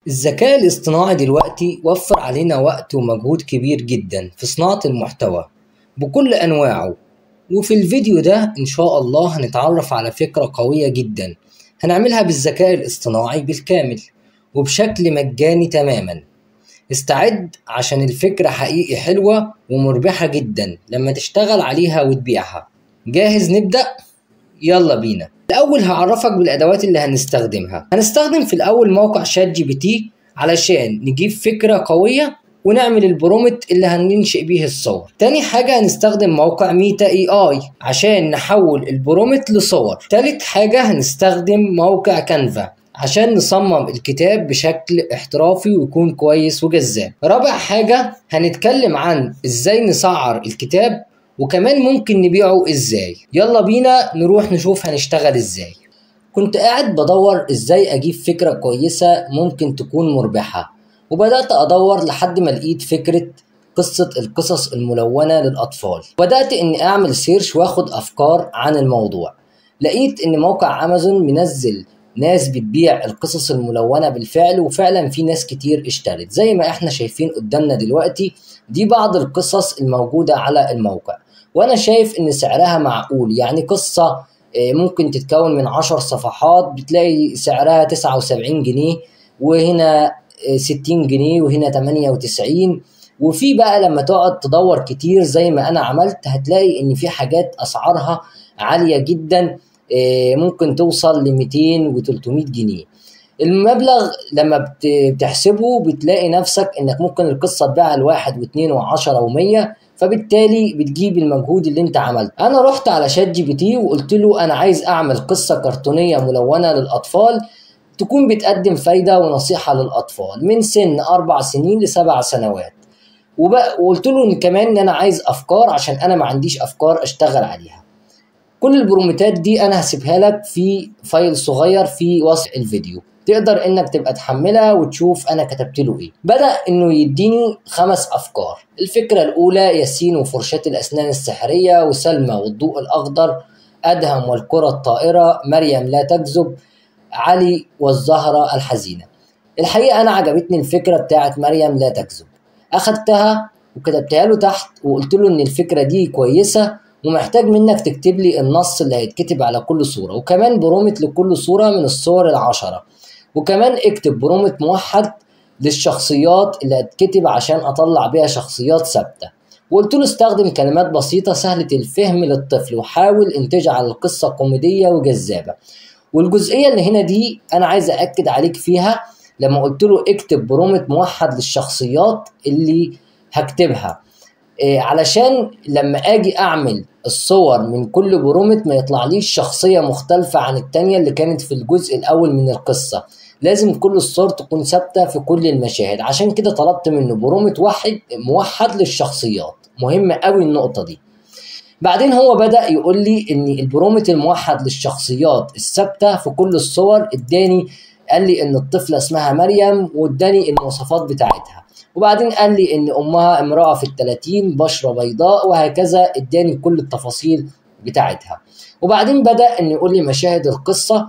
الذكاء الاصطناعي دلوقتي وفر علينا وقت ومجهود كبير جدا في صناعة المحتوى بكل أنواعه، وفي الفيديو ده إن شاء الله هنتعرف على فكرة قوية جدا هنعملها بالذكاء الاصطناعي بالكامل وبشكل مجاني تماما. استعد عشان الفكرة حقيقي حلوة ومربحة جدا لما تشتغل عليها وتبيعها. جاهز نبدأ؟ يلا بينا. الأول هعرفك بالأدوات اللي هنستخدمها. هنستخدم في الأول موقع ChatGPT علشان نجيب فكرة قوية ونعمل ال prompt اللي هننشئ بيه الصور. تاني حاجة هنستخدم موقع Meta AI عشان نحول ال prompt لصور. تالت حاجة هنستخدم موقع Canva عشان نصمم الكتاب بشكل احترافي ويكون كويس وجذاب. رابع حاجة هنتكلم عن ازاي نسعر الكتاب وكمان ممكن نبيعه ازاي. يلا بينا نروح نشوف هنشتغل ازاي. كنت قاعد بدور ازاي اجيب فكرة كويسة ممكن تكون مربحة، وبدأت ادور لحد ما لقيت فكرة قصة القصص الملونة للأطفال. بدأت اني اعمل search واخد افكار عن الموضوع. لقيت ان موقع امازون منزل ناس بتبيع القصص الملونة بالفعل، وفعلا في ناس كتير اشترت زي ما احنا شايفين قدامنا دلوقتي. دي بعض القصص الموجودة على الموقع، وانا شايف ان سعرها معقول. يعني قصة ممكن تتكون من 10 صفحات بتلاقي سعرها 79 جنيه، وهنا 60 جنيه، وهنا 98. وفي بقى لما تقعد تدور كتير زي ما انا عملت هتلاقي ان في حاجات اسعارها عالية جدا، ممكن توصل ل 200 و 300 جنيه. المبلغ لما بتحسبه بتلاقي نفسك انك ممكن القصة تبيعها لواحد واثنين وعشرة ومية، فبالتالي بتجيب المجهود اللي انت عملته. انا رحت على ChatGPT وقلت له انا عايز اعمل قصة كرتونية ملونة للاطفال تكون بتقدم فايدة ونصيحة للاطفال من سن 4 سنين ل7 سنوات، وقلت له ان كمان ان انا عايز افكار عشان انا ما عنديش افكار اشتغل عليها. كل البرومتات دي انا هسيبها لك في file صغير في وصف الفيديو، تقدر انك تبقى تحملها وتشوف انا كتبت له ايه. بدأ انه يديني 5 افكار. الفكرة الاولى ياسين وفرشاة الاسنان السحرية، وسلمى والضوء الاخضر، ادهم والكرة الطائرة، مريم لا تكذب، علي والزهرة الحزينة. الحقيقة انا عجبتني الفكرة بتاعت مريم لا تكذب، اخدتها وكتبتها له تحت وقلت له ان الفكرة دي كويسة ومحتاج منك تكتب لي النص اللي هيتكتب على كل صورة، وكمان prompt لكل صورة من الصور 10، وكمان اكتب prompt موحد للشخصيات اللي هتكتب عشان اطلع بيها شخصيات ثابتة. وقلت له استخدم كلمات بسيطة سهلة الفهم للطفل، وحاول ان تجعل القصة كوميدية وجذابة. والجزئية اللي هنا دي انا عايز اأكد عليك فيها، لما قلت له اكتب prompt موحد للشخصيات اللي هكتبها، علشان لما اجي اعمل الصور من كل prompt ما يطلعليش شخصية مختلفة عن التانية اللي كانت في الجزء الاول من القصة. لازم كل الصور تكون ثابتة في كل المشاهد، عشان كده طلبت منه prompt واحد موحد للشخصيات. مهمة قوي النقطة دي. بعدين هو بدأ يقول لي ان ال prompt الموحد للشخصيات الثابتة في كل الصور، اداني قال لي ان الطفلة اسمها مريم واداني المواصفات بتاعتها، وبعدين قال لي ان امها امرأة في 30، بشرة بيضاء، وهكذا. اداني كل التفاصيل بتاعتها. وبعدين بدأ ان يقول لي مشاهد القصة.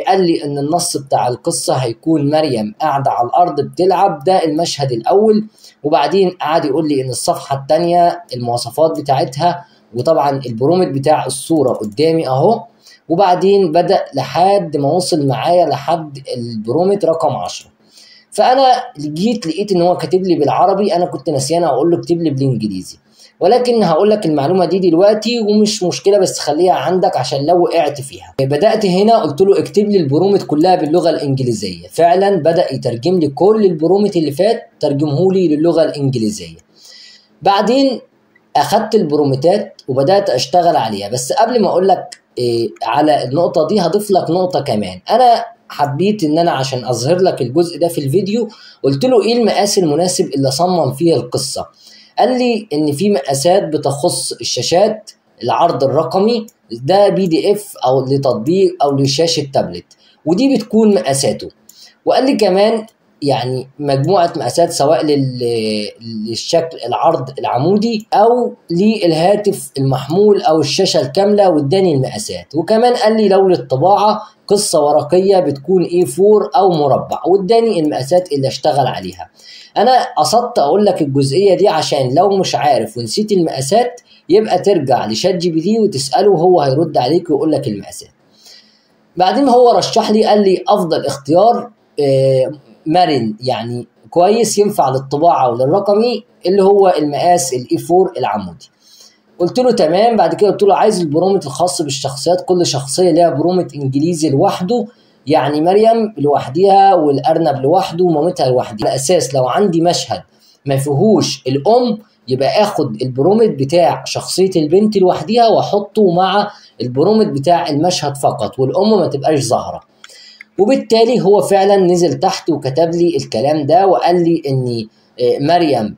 قال لي ان النص بتاع القصة هيكون مريم قاعدة على الارض بتلعب، ده المشهد الاول. وبعدين قعد يقول لي ان الصفحة التانية المواصفات بتاعتها، وطبعا البرومت بتاع الصورة قدامي اهو. وبعدين بدأ لحد ما وصل معايا لحد البرومت رقم 10. فانا جيت لقيت ان هو كاتب لي بالعربي، انا كنت نسيان اقول له اكتب لي بالانجليزي، ولكن هقول لك المعلومة دي دلوقتي ومش مشكلة، بس خليها عندك عشان لو وقعت فيها. بدات هنا قلت له اكتب لي ال prompt كلها باللغة الانجليزية، فعلا بدا يترجم لي كل ال prompt اللي فات، ترجمه لي للغة الانجليزية. بعدين اخدت البرومتات وبدات اشتغل عليها. بس قبل ما اقول لك على النقطة دي هضيف لك نقطة كمان. انا حبيت ان انا عشان اظهر لك الجزء ده في الفيديو قلت له ايه المقاس المناسب اللي اصمم فيه القصة. قال لي ان في مقاسات بتخص الشاشات، العرض الرقمي ده PDF او لتطبيق او لشاشه تابلت، ودي بتكون مقاساته. وقال لي كمان يعني مجموعة مقاسات سواء للشكل العرض العمودي او للهاتف المحمول او الشاشة الكاملة، واداني المقاسات. وكمان قال لي لو للطباعة قصة ورقية بتكون A4 او مربع، واداني المقاسات اللي اشتغل عليها. انا قصدت اقول لك الجزئية دي عشان لو مش عارف ونسيت المقاسات يبقى ترجع ل ChatGPT وتسأله وهو هيرد عليك ويقول لك المقاسات. بعدين هو رشح لي قال لي افضل اختيار مرن يعني كويس ينفع للطباعة وللرقمي اللي هو المقاس ال A4 العمودي. قلت له تمام. بعد كده قلت له عايز ال prompt الخاص بالشخصيات، كل شخصية ليها prompt انجليزي لوحده، يعني مريم لوحديها والارنب لوحده ومامتها لوحدها، على اساس لو عندي مشهد ما فيهوش الام يبقى اخد ال prompt بتاع شخصية البنت لوحديها واحطه مع ال prompt بتاع المشهد فقط، والام ما تبقاش ظاهرة. وبالتالي هو فعلا نزل تحت وكتب لي الكلام ده، وقال لي ان مريم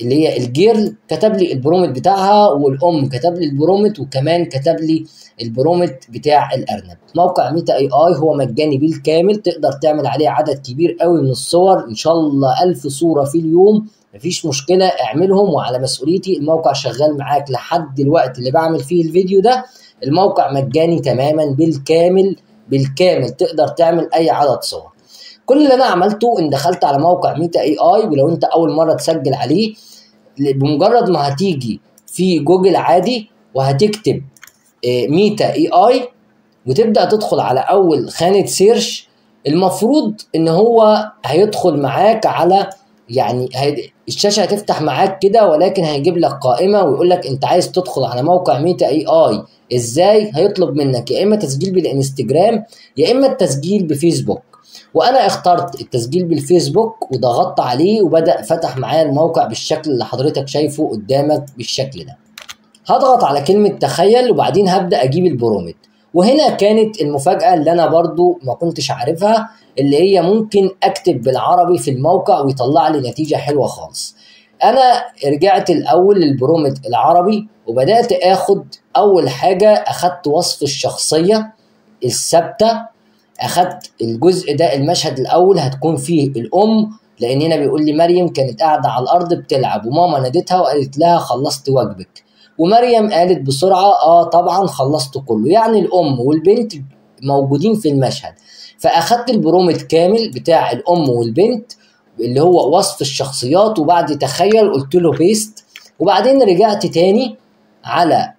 اللي هي ال girl كتب لي ال prompt بتاعها، والام كتب لي ال prompt، وكمان كتب لي ال prompt بتاع الارنب. موقع Meta AI هو مجاني بالكامل، تقدر تعمل عليه عدد كبير قوي من الصور، ان شاء الله 1000 صورة في اليوم مفيش مشكلة، اعملهم وعلى مسؤوليتي. الموقع شغال معاك لحد الوقت اللي بعمل فيه الفيديو ده، الموقع مجاني تماما بالكامل بالكامل، تقدر تعمل اي عدد صور. كل اللي انا عملته ان دخلت على موقع Meta AI، ولو انت اول مرة تسجل عليه بمجرد ما هتيجي في جوجل عادي وهتكتب Meta AI وتبدا تدخل على اول خانه search، المفروض ان هو هيدخل معاك على يعني الشاشة هتفتح معاك كده، ولكن هيجيب لك قائمة ويقول لك انت عايز تدخل على موقع Meta AI ازاي. هيطلب منك يا اما تسجيل بالانستجرام يا اما التسجيل بفيسبوك، وانا اخترت التسجيل بالفيسبوك وضغطت عليه وبدأ فتح معايا الموقع بالشكل اللي حضرتك شايفه قدامك بالشكل ده. هضغط على كلمة تخيل وبعدين هبدأ اجيب ال prompt، وهنا كانت المفاجأة اللي انا برضو ما كنتش عارفها، اللي هي ممكن اكتب بالعربي في الموقع ويطلع لي نتيجة حلوة خالص. انا رجعت الاول لل prompt العربي وبدأت اخد اول حاجة، اخدت وصف الشخصية الثابتة، اخدت الجزء ده المشهد الاول هتكون فيه الام، لان هنا بيقول لي مريم كانت قاعدة على الارض بتلعب وماما نادتها وقالت لها خلصت واجبك، ومريم قالت بسرعة طبعا خلصت كله، يعني الام والبنت موجودين في المشهد. فاخدت ال prompt كامل بتاع الام والبنت اللي هو وصف الشخصيات، وبعد تخيل قلت له paste، وبعدين رجعت تاني على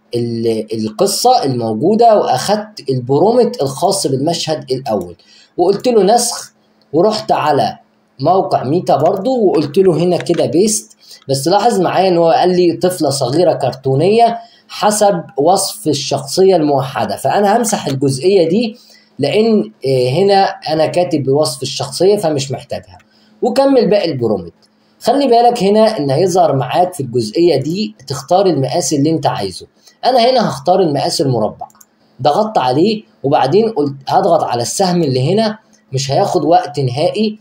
القصة الموجودة واخدت ال prompt الخاص بالمشهد الاول وقلت له نسخ، ورحت على موقع ميتا برضو وقلت له هنا كده paste. بس لاحظ معايا ان هو قال لي طفلة صغيرة كرتونية حسب وصف الشخصية الموحدة، فانا همسح الجزئية دي لان هنا انا كاتب بوصف الشخصية فمش محتاجها، وكمل باقي ال prompt. خلي بالك هنا ان هيظهر معاك في الجزئية دي تختار المقاس اللي انت عايزه، انا هنا هختار المقاس المربع، ضغطت عليه وبعدين قلت هضغط على السهم اللي هنا، مش هياخد وقت نهائي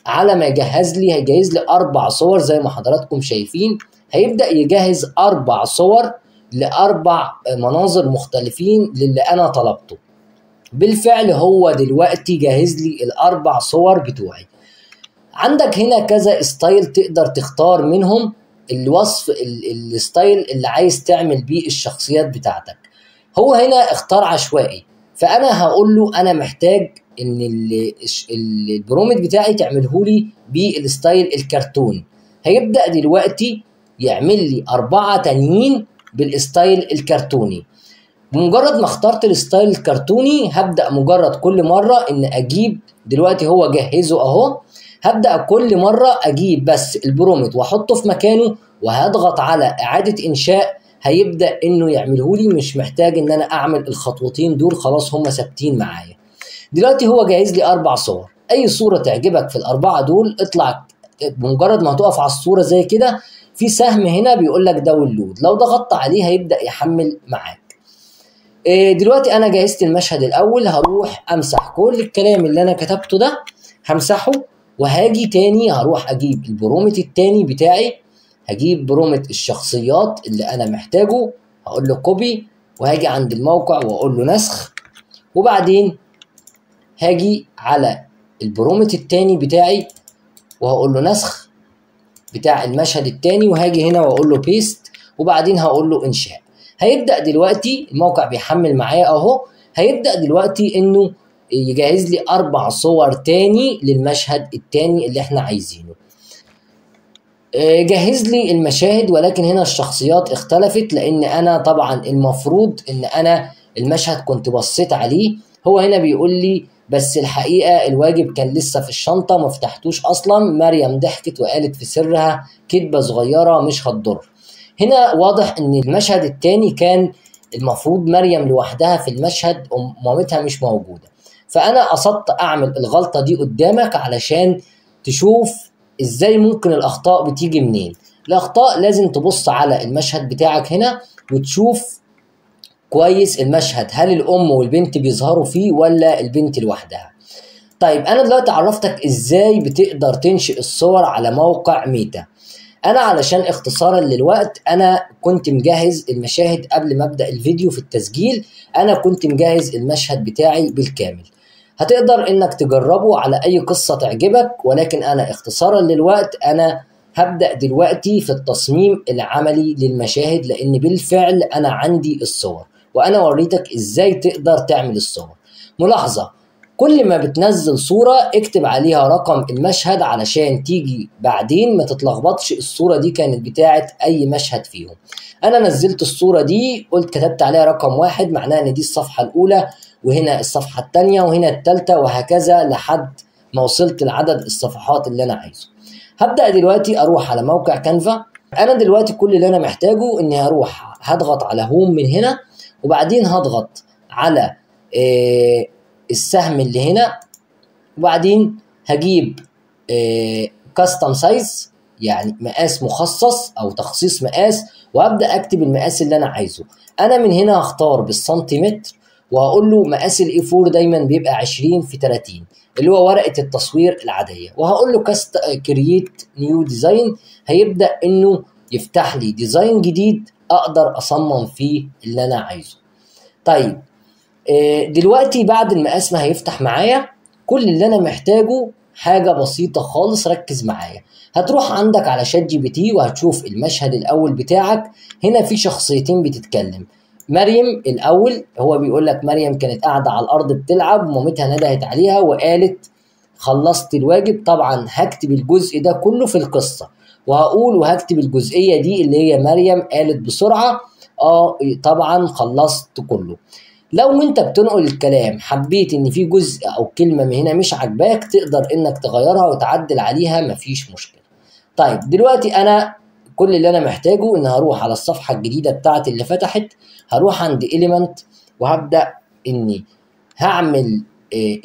على ما يجهز لي، هيجهز لي 4 صور زي ما حضراتكم شايفين، هيبدأ يجهز 4 صور ل4 مناظر مختلفين للي انا طلبته. بالفعل هو دلوقتي جهز لي ال4 صور بتوعي. عندك هنا كذا style تقدر تختار منهم الوصف ال style اللي عايز تعمل بيه الشخصيات بتاعتك. هو هنا اختار عشوائي، فانا هقول له انا محتاج ان ال prompt بتاعي تعمله لي بال style الكرتون. هيبدأ دلوقتي يعمل لي 4 تانيين بال style الكرتوني. بمجرد ما اخترت ال style الكرتوني هبدأ مجرد كل مرة ان اجيب، دلوقتي هو جهزه اهو، هبدأ كل مرة اجيب بس ال prompt واحطه في مكانه وهضغط على اعادة انشاء، هيبدأ انه يعمله لي، مش محتاج ان انا اعمل الخطوتين دول، خلاص هم ثابتين معايا. دلوقتي هو جاهز لي 4 صور، اي صورة تعجبك في ال4 دول اطلع، بمجرد ما هتقف على الصورة زي كده في سهم هنا بيقول لك download، لو ضغطت عليه هيبدأ يحمل معاك. دلوقتي انا جهزت المشهد الاول، هروح امسح كل الكلام اللي انا كتبته ده، همسحه وهاجي تاني هروح اجيب ال prompt التاني بتاعي، هجيب prompt الشخصيات اللي انا محتاجه، هقول له copy وهاجي عند الموقع واقول له نسخ، وبعدين هاجي على ال prompt التاني بتاعي وهقول له نسخ بتاع المشهد التاني، وهاجي هنا واقول له paste، وبعدين هقول له انشاء. هيبدأ دلوقتي الموقع بيحمل معايا اهو، هيبدأ دلوقتي انه يجهز لي 4 صور تاني للمشهد التاني اللي احنا عايزينه. جهز لي المشاهد، ولكن هنا الشخصيات اختلفت، لان انا طبعا المفروض ان انا المشهد كنت بصيت عليه. هو هنا بيقول لي بس الحقيقة الواجب كان لسه في الشنطة ما فتحتوش اصلا. مريم ضحكت وقالت في سرها كدبة صغيرة مش هتضر. هنا واضح ان المشهد التاني كان المفروض مريم لوحدها في المشهد ومامتها مش موجودة، فانا قصدت اعمل الغلطة دي قدامك علشان تشوف ازاي ممكن الاخطاء بتيجي منين. الاخطاء لازم تبص على المشهد بتاعك هنا وتشوف كويس المشهد، هل الام والبنت بيظهروا فيه ولا البنت لوحدها. طيب انا دلوقتي عرفتك ازاي بتقدر تنشئ الصور على موقع ميتا. انا علشان اختصارا للوقت انا كنت مجهز المشاهد قبل ما ابدا الفيديو في التسجيل، انا كنت مجهز المشهد بتاعي بالكامل. هتقدر انك تجربه على اي قصة تعجبك، ولكن انا اختصارا للوقت انا هبدأ دلوقتي في التصميم العملي للمشاهد، لان بالفعل انا عندي الصور وانا وريتك ازاي تقدر تعمل الصور. ملاحظة، كل ما بتنزل صورة اكتب عليها رقم المشهد علشان تيجي بعدين ما تتلخبطش الصورة دي كانت بتاعت اي مشهد فيهم. انا نزلت الصورة دي قلت كتبت عليها رقم 1، معناها ان دي الصفحة الاولى، وهنا الصفحة الثانية، وهنا الثالثة، وهكذا لحد ما وصلت لعدد الصفحات اللي انا عايزه. هبدأ دلوقتي اروح على موقع كانفا. انا دلوقتي كل اللي انا محتاجه اني هروح هضغط على home من هنا، وبعدين هضغط على السهم اللي هنا، وبعدين هجيب custom size، يعني مقاس مخصص او تخصيص مقاس، وهبدأ اكتب المقاس اللي انا عايزه. انا من هنا هختار بالسنتيمتر، وهقول له مقاس ال A4 دايما بيبقى 20 في 30 اللي هو ورقة التصوير العادية، وهقول له create new design. هيبدأ انه يفتح لي design جديد اقدر اصمم فيه اللي انا عايزه. طيب دلوقتي بعد المقاس ما هيفتح معايا، كل اللي انا محتاجه حاجة بسيطة خالص، ركز معايا. هتروح عندك على ChatGPT وهتشوف المشهد الاول بتاعك. هنا في شخصيتين بتتكلم. مريم الاول هو بيقول لك مريم كانت قاعدة على الارض بتلعب، ومامتها ندهت عليها وقالت خلصت الواجب. طبعا هكتب الجزء ده كله في القصة، وهقول وهكتب الجزئية دي اللي هي مريم قالت بسرعة طبعا خلصت كله. لو انت بتنقل الكلام حبيت ان في جزء او كلمة من هنا مش عاجباك تقدر انك تغيرها وتعدل عليها، مفيش مشكلة. طيب دلوقتي انا كل اللي انا محتاجه ان هروح على الصفحة الجديدة بتاعتي اللي فتحت، هروح عند element وهبدأ اني هعمل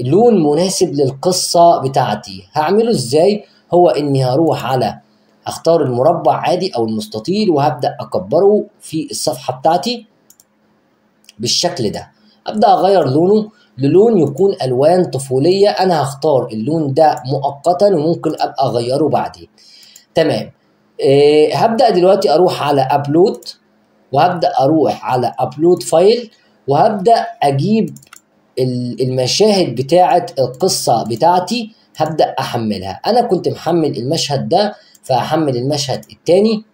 لون مناسب للقصة بتاعتي. هعمله ازاي؟ هو اني هروح على اختار المربع عادي او المستطيل، وهبدأ اكبره في الصفحة بتاعتي بالشكل ده. ابدأ اغير لونه للون يكون الوان طفولية. انا هختار اللون ده مؤقتا وممكن ابقى اغيره بعدين. تمام. هبدأ دلوقتي اروح على upload، وهبدأ اروح على upload file، وهبدأ اجيب المشاهد بتاعة القصة بتاعتي، هبدأ احملها. انا كنت محمل المشهد ده، فهحمل المشهد التاني،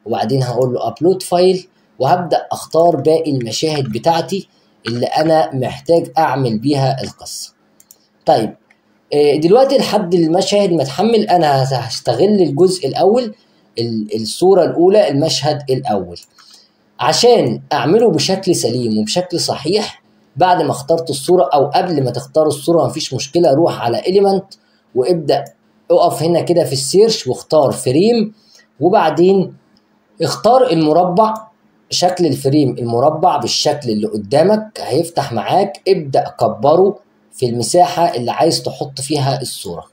وبعدين هقول له upload file، وهبدأ اختار باقي المشاهد بتاعتي اللي انا محتاج اعمل بيها القصة. طيب دلوقتي لحد المشاهد ما تحمل انا هستغل الجزء الاول، الصورة الاولى، المشهد الاول، عشان اعمله بشكل سليم وبشكل صحيح. بعد ما اخترت الصورة او قبل ما تختار الصورة مفيش مشكلة، روح على element وابدأ اقف هنا كده في ال search واختار frame، وبعدين اختار المربع، شكل ال frame المربع بالشكل اللي قدامك هيفتح معاك. ابدأ كبره في المساحة اللي عايز تحط فيها الصورة،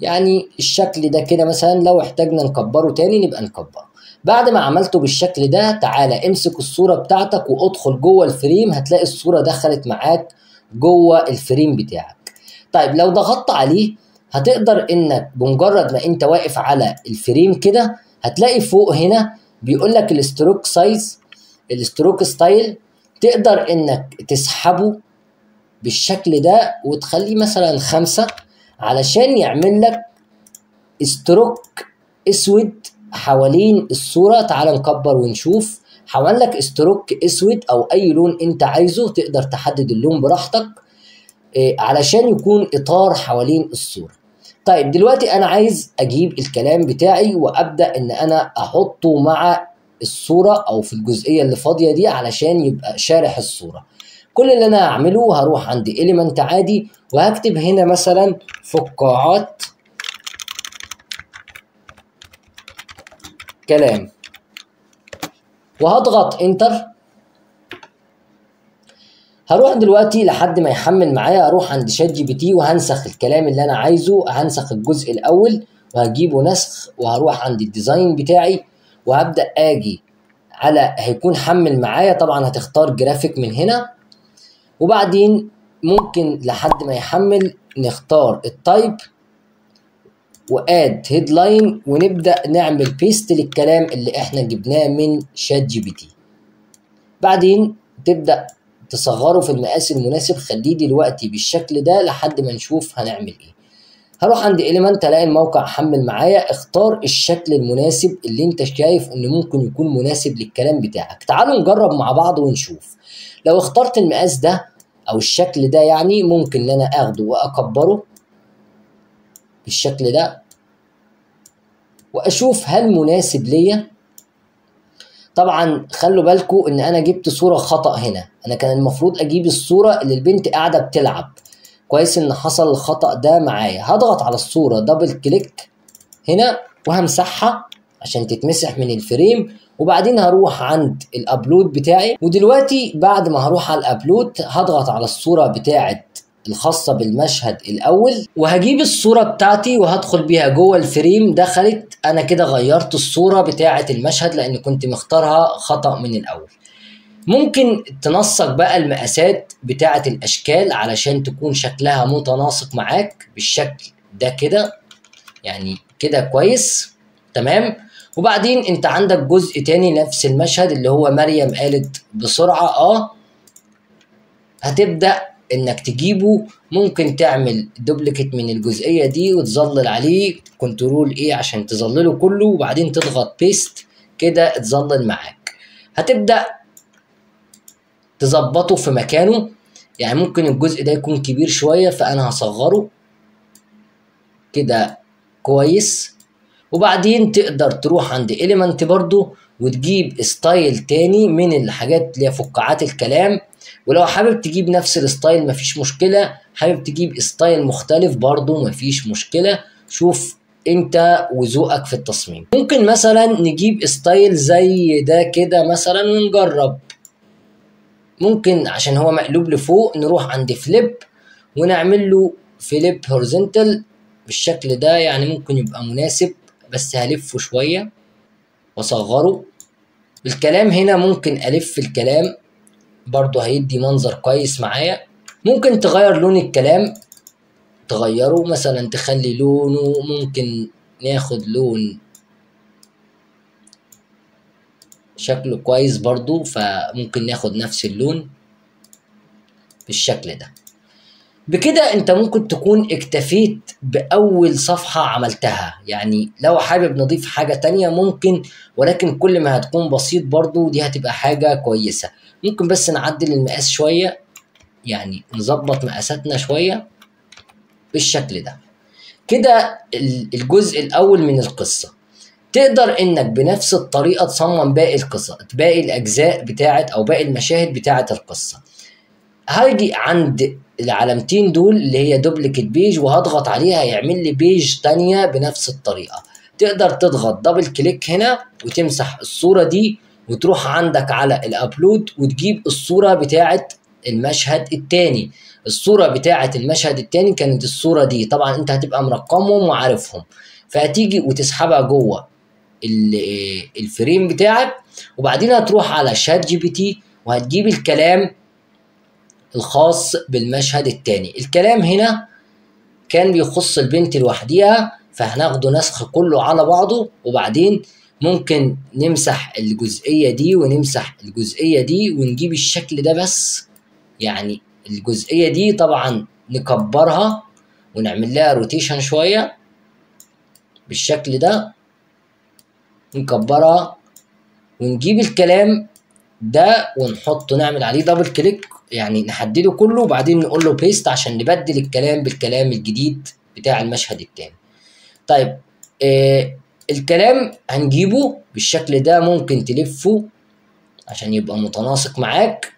يعني الشكل ده كده مثلا. لو احتاجنا نكبره تاني نبقى نكبره. بعد ما عملته بالشكل ده تعالى امسك الصورة بتاعتك وادخل جوه ال frame، هتلاقي الصورة دخلت معاك جوه ال frame بتاعك. طيب لو ضغطت عليه هتقدر انك بمجرد ما انت واقف على ال frame كده هتلاقي فوق هنا بيقول لك ال stroke size، ال stroke style، تقدر انك تسحبه بالشكل ده وتخليه مثلا 5، علشان يعمل لك stroke اسود حوالين الصورة. تعال نكبر ونشوف. حوالين لك stroke اسود او اي لون انت عايزه، تقدر تحدد اللون براحتك علشان يكون اطار حوالين الصورة. طيب دلوقتي انا عايز اجيب الكلام بتاعي وابدأ ان انا احطه مع الصورة او في الجزئية اللي فاضية دي علشان يبقى شارح الصورة. كل اللي انا هعمله هروح عند element عادي وهكتب هنا مثلا فقاعات كلام وهضغط enter. هروح دلوقتي لحد ما يحمل معايا، اروح عند ChatGPT وهنسخ الكلام اللي انا عايزه، هنسخ الجزء الاول وهجيبه نسخ، وهروح عند ال design بتاعي وهبدأ اجي على هيكون حمل معايا. طبعا هتختار جرافيك من هنا، وبعدين ممكن لحد ما يحمل نختار ال type و add headline ونبدأ نعمل paste للكلام اللي احنا جبناه من ChatGPT. بعدين تبدأ تصغره في المقاس المناسب، خليه دلوقتي بالشكل ده لحد ما نشوف هنعمل ايه. هروح عند element الاقي الموقع حمل معايا، اختار الشكل المناسب اللي انت شايف انه ممكن يكون مناسب للكلام بتاعك. تعالوا نجرب مع بعض ونشوف. لو اخترت المقاس ده او الشكل ده، يعني ممكن ان انا اخده واكبره بالشكل ده واشوف هل مناسب ليا. طبعا خلوا بالكم ان انا جبت صورة خطأ هنا، انا كان المفروض اجيب الصورة اللي البنت قاعدة بتلعب. كويس ان حصل الخطأ ده معايا. هضغط على الصورة double click هنا وهمسحها عشان تتمسح من ال frame، وبعدين هروح عند ال upload بتاعي. ودلوقتي بعد ما هروح على ال upload هضغط على الصورة بتاعت الخاصة بالمشهد الأول وهجيب الصورة بتاعتي وهدخل بيها جوه ال frame. دخلت، أنا كده غيرت الصورة بتاعة المشهد لأن كنت مختارها خطأ من الأول. ممكن تنسق بقى المقاسات بتاعة الأشكال علشان تكون شكلها متناسق معاك بالشكل ده كده، يعني كده كويس تمام. وبعدين انت عندك جزء تاني نفس المشهد اللي هو مريم قالت بسرعة هتبدأ انك تجيبه. ممكن تعمل duplicate من الجزئية دي وتظلل عليه control A عشان تظلله كله، وبعدين تضغط paste كده اتظلل معاك. هتبدأ تظبطه في مكانه، يعني ممكن الجزء ده يكون كبير شوية فأنا هصغره كده كويس. وبعدين تقدر تروح عند element برضو وتجيب style تاني من الحاجات اللي هي فقاعات الكلام، ولو حابب تجيب نفس ال style مفيش مشكلة، حابب تجيب style مختلف برضو مفيش مشكلة، شوف انت وذوقك في التصميم. ممكن مثلا نجيب style زي ده كده مثلا ونجرب. ممكن عشان هو مقلوب لفوق نروح عند flip ونعمل له flip horizontal بالشكل ده، يعني ممكن يبقى مناسب، بس هلفه شوية واصغره. الكلام هنا ممكن الف الكلام برضو هيدي منظر كويس معايا. ممكن تغير لون الكلام، تغيره مثلا تخلي لونه، ممكن ناخد لون شكله كويس برضو، فممكن ناخد نفس اللون بالشكل ده. بكده انت ممكن تكون اكتفيت بأول صفحة عملتها، يعني لو حابب نضيف حاجة تانية ممكن، ولكن كل ما هتكون بسيط برضو دي هتبقى حاجة كويسة. ممكن بس نعدل المقاس شوية، يعني نظبط مقاساتنا شوية بالشكل ده كده. الجزء الأول من القصة تقدر انك بنفس الطريقة تصمم باقي القصة، باقي الأجزاء بتاعت أو باقي المشاهد بتاعت القصة. هاجي عند العلامتين دول اللي هي duplicate page وهضغط عليها هيعمل لي page تانية بنفس الطريقة. تقدر تضغط double click هنا وتمسح الصورة دي وتروح عندك على ال upload وتجيب الصورة بتاعت المشهد التاني. الصورة بتاعت المشهد التاني كانت الصورة دي، طبعا انت هتبقى مرقمهم وعارفهم، فهتيجي وتسحبها جوه ال frame بتاعك، وبعدين هتروح على ChatGPT وهتجيب الكلام الخاص بالمشهد التاني. الكلام هنا كان بيخص البنت لوحديها، فهناخده نسخ كله على بعضه، وبعدين ممكن نمسح الجزئية دي ونمسح الجزئية دي ونجيب الشكل ده بس، يعني الجزئية دي طبعا نكبرها ونعمل لها rotation شوية بالشكل ده، نكبرها ونجيب الكلام ده ونحطه، نعمل عليه double click يعني نحدده كله، وبعدين نقول له paste عشان نبدل الكلام بالكلام الجديد بتاع المشهد التاني. طيب الكلام هنجيبه بالشكل ده، ممكن تلفه عشان يبقى متناسق معاك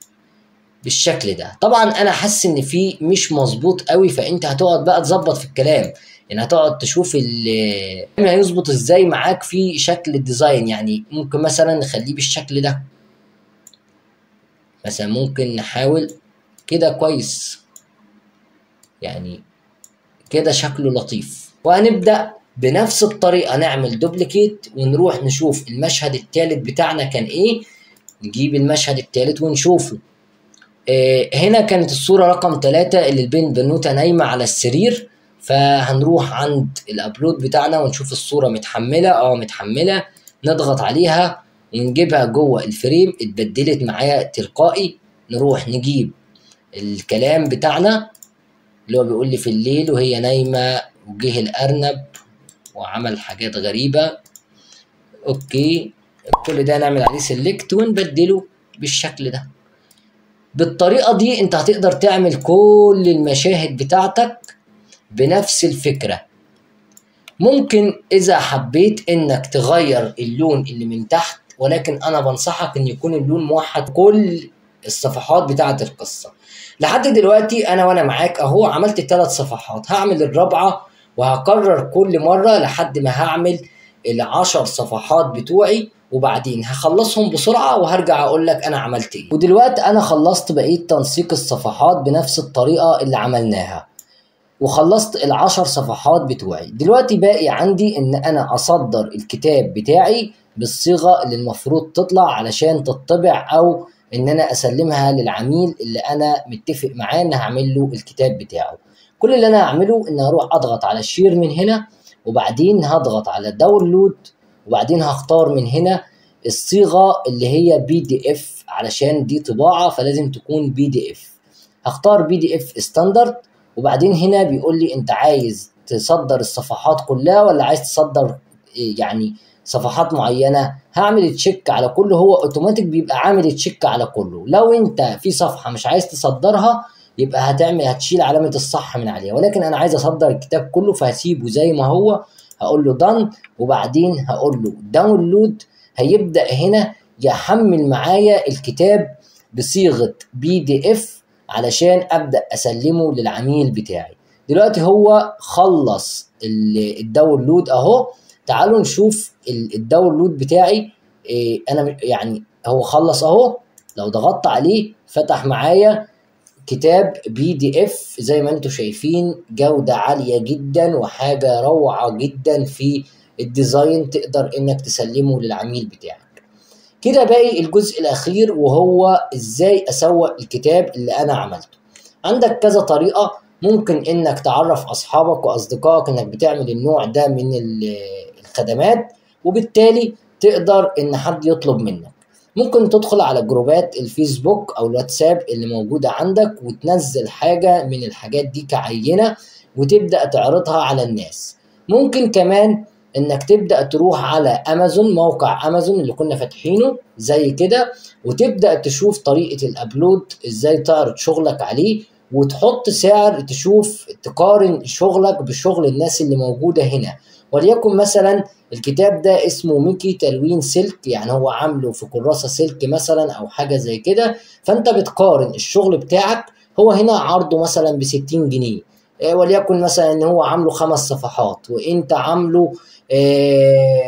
بالشكل ده. طبعا انا حاسس ان في مش مظبوط قوي، فانت هتقعد بقى تظبط في الكلام، يعني هتقعد تشوف هيظبط ازاي معاك في شكل ال design. يعني ممكن مثلا نخليه بالشكل ده، مثلا ممكن نحاول كده كويس، يعني كده شكله لطيف. وهنبدأ بنفس الطريقة نعمل duplicate ونروح نشوف المشهد الثالث بتاعنا كان ايه. نجيب المشهد الثالث ونشوفه. هنا كانت الصورة رقم 3 اللي البنت بنوتة نايمة على السرير، فهنروح عند ال upload بتاعنا ونشوف الصورة متحملة. متحملة، نضغط عليها ونجيبها جوه ال frame، اتبدلت معايا تلقائي. نروح نجيب الكلام بتاعنا اللي هو بيقول لي في الليل وهي نايمة وجه الأرنب وعمل حاجات غريبة. okay، كل ده نعمل عليه select ونبدله بالشكل ده. بالطريقة دي انت هتقدر تعمل كل المشاهد بتاعتك بنفس الفكرة. ممكن اذا حبيت انك تغير اللون اللي من تحت، ولكن انا بنصحك ان يكون اللون موحد كل الصفحات بتاعة القصة. لحد دلوقتي انا وانا معاك اهو عملت 3 صفحات، هعمل الرابعة وهكرر كل مرة لحد ما هعمل 10 صفحات بتوعي، وبعدين هخلصهم بسرعة وهرجع اقول لك انا عملت ايه. ودلوقتي انا خلصت بقية تنسيق الصفحات بنفس الطريقة اللي عملناها، وخلصت 10 صفحات بتوعي. دلوقتي باقي عندي ان انا اصدر الكتاب بتاعي بالصيغة اللي المفروض تطلع علشان تطبع، او ان انا اسلمها للعميل اللي انا متفق معاه ان هعمل له الكتاب بتاعه. كل اللي انا هعمله ان هروح اضغط على share من هنا، وبعدين هضغط على download، وبعدين هختار من هنا الصيغة اللي هي PDF علشان دي طباعة فلازم تكون PDF. هختار PDF standard، وبعدين هنا بيقول لي انت عايز تصدر الصفحات كلها ولا عايز تصدر يعني صفحات معينة. هعمل check على كله، هو اوتوماتيك بيبقى عامل check على كله. لو انت في صفحة مش عايز تصدرها يبقى هتشيل علامة الصح من عليها، ولكن انا عايز اصدر الكتاب كله فهسيبه زي ما هو. هقول له done، وبعدين هقول له download. هيبدأ هنا يحمل معايا الكتاب بصيغة PDF علشان ابدأ اسلمه للعميل بتاعي. دلوقتي هو خلص ال download اهو. تعالوا نشوف ال download بتاعي. انا يعني هو خلص اهو، لو ضغطت عليه فتح معايا كتاب PDF زي ما انتم شايفين، جودة عالية جدا وحاجة روعة جدا في ال design، تقدر انك تسلمه للعميل بتاعك. كده باقي الجزء الاخير وهو ازاي اسوق الكتاب اللي انا عملته. عندك كذا طريقة، ممكن انك تعرف اصحابك واصدقائك انك بتعمل النوع ده من الخدمات، وبالتالي تقدر ان حد يطلب منك. ممكن تدخل على جروبات الفيسبوك او الواتساب اللي موجودة عندك وتنزل حاجة من الحاجات دي كعينة وتبدأ تعرضها على الناس. ممكن كمان انك تبدأ تروح على امازون، موقع امازون اللي كنا فاتحينه زي كده، وتبدأ تشوف طريقة ال upload ازاي تعرض شغلك عليه، وتحط سعر، تشوف تقارن شغلك بشغل الناس اللي موجودة هنا. وليكن مثلا الكتاب ده اسمه ميكي تلوين سلك، يعني هو عامله في كراسة سلك مثلا او حاجة زي كده، فانت بتقارن الشغل بتاعك. هو هنا عرضه مثلا ب60 جنيه، وليكن مثلا ان هو عامله 5 صفحات وانت عامله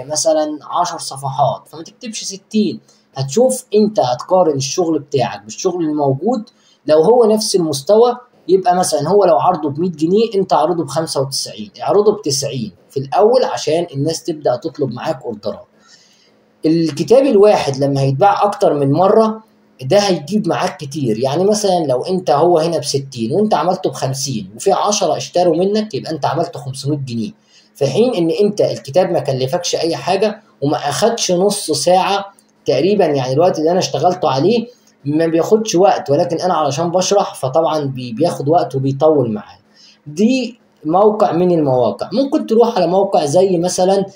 مثلا 10 صفحات، فما تكتبش 60. هتشوف انت هتقارن الشغل بتاعك بالشغل الموجود، لو هو نفس المستوى يبقى مثلا هو لو عرضه ب 100 جنيه انت عرضه ب 95، اعرضه ب 90 في الاول عشان الناس تبدا تطلب معاك اوردرات. الكتاب الواحد لما هيتباع اكتر من مرة ده هيجيب معاك كتير، يعني مثلا لو انت هو هنا ب 60 وانت عملته ب 50 وفي 10 اشتروا منك، يبقى انت عملته 500 جنيه، في حين ان انت الكتاب ما كلفكش اي حاجة وما اخدش نص ساعة تقريبا. يعني الوقت اللي انا اشتغلته عليه ما بياخدش وقت، ولكن انا علشان بشرح فطبعا بياخد وقت وبيطول معايا. دي موقع من المواقع. ممكن تروح على موقع زي مثلا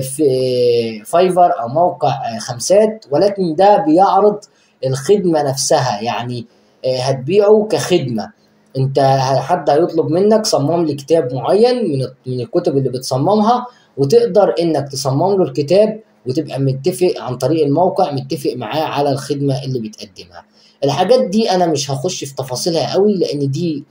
في فايفر او موقع خمسات، ولكن ده بيعرض الخدمة نفسها، يعني هتبيعه كخدمة. انت حد هيطلب منك صمم لي كتاب معين من الكتب اللي بتصممها، وتقدر انك تصمم له الكتاب وتبقى متفق عن طريق الموقع، متفق معاه على الخدمة اللي بتقدمها. الحاجات دي انا مش هخش في تفاصيلها قوي لان دي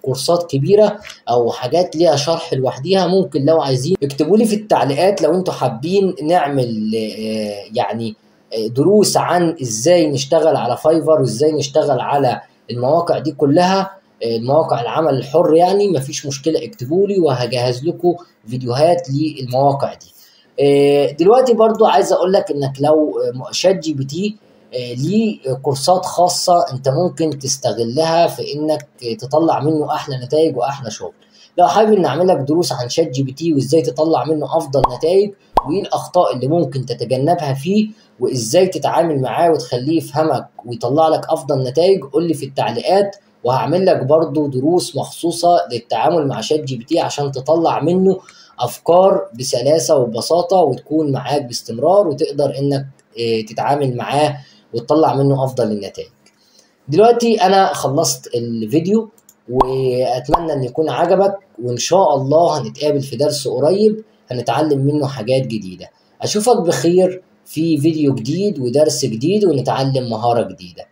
كورسات كبيرة او حاجات ليها شرح لوحديها. ممكن لو عايزين اكتبوا لي في التعليقات لو انتوا حابين نعمل يعني دروس عن ازاي نشتغل على فايفر وازاي نشتغل على المواقع دي كلها، المواقع العمل الحر، يعني مفيش مشكلة، اكتبوا لي وهجهز لكم فيديوهات للمواقع دي. دلوقتي برضو عايز اقول لك انك لو ChatGPT ليه كورسات خاصة انت ممكن تستغلها في انك تطلع منه احلى نتائج واحلى شغل. لو حابب ان اعمل لك دروس عن ChatGPT وازاي تطلع منه افضل نتائج وايه الاخطاء اللي ممكن تتجنبها فيه وازاي تتعامل معاه وتخليه يفهمك ويطلع لك افضل نتائج، قول لي في التعليقات، وهعمل لك برضو دروس مخصوصة للتعامل مع ChatGPT عشان تطلع منه افكار بسلاسة وببساطة وتكون معاك باستمرار وتقدر انك تتعامل معاه وتطلع منه افضل النتائج. دلوقتي انا خلصت الفيديو واتمنى ان يكون عجبك، وان شاء الله هنتقابل في درس قريب هنتعلم منه حاجات جديدة. اشوفك بخير في فيديو جديد ودرس جديد ونتعلم مهارة جديدة.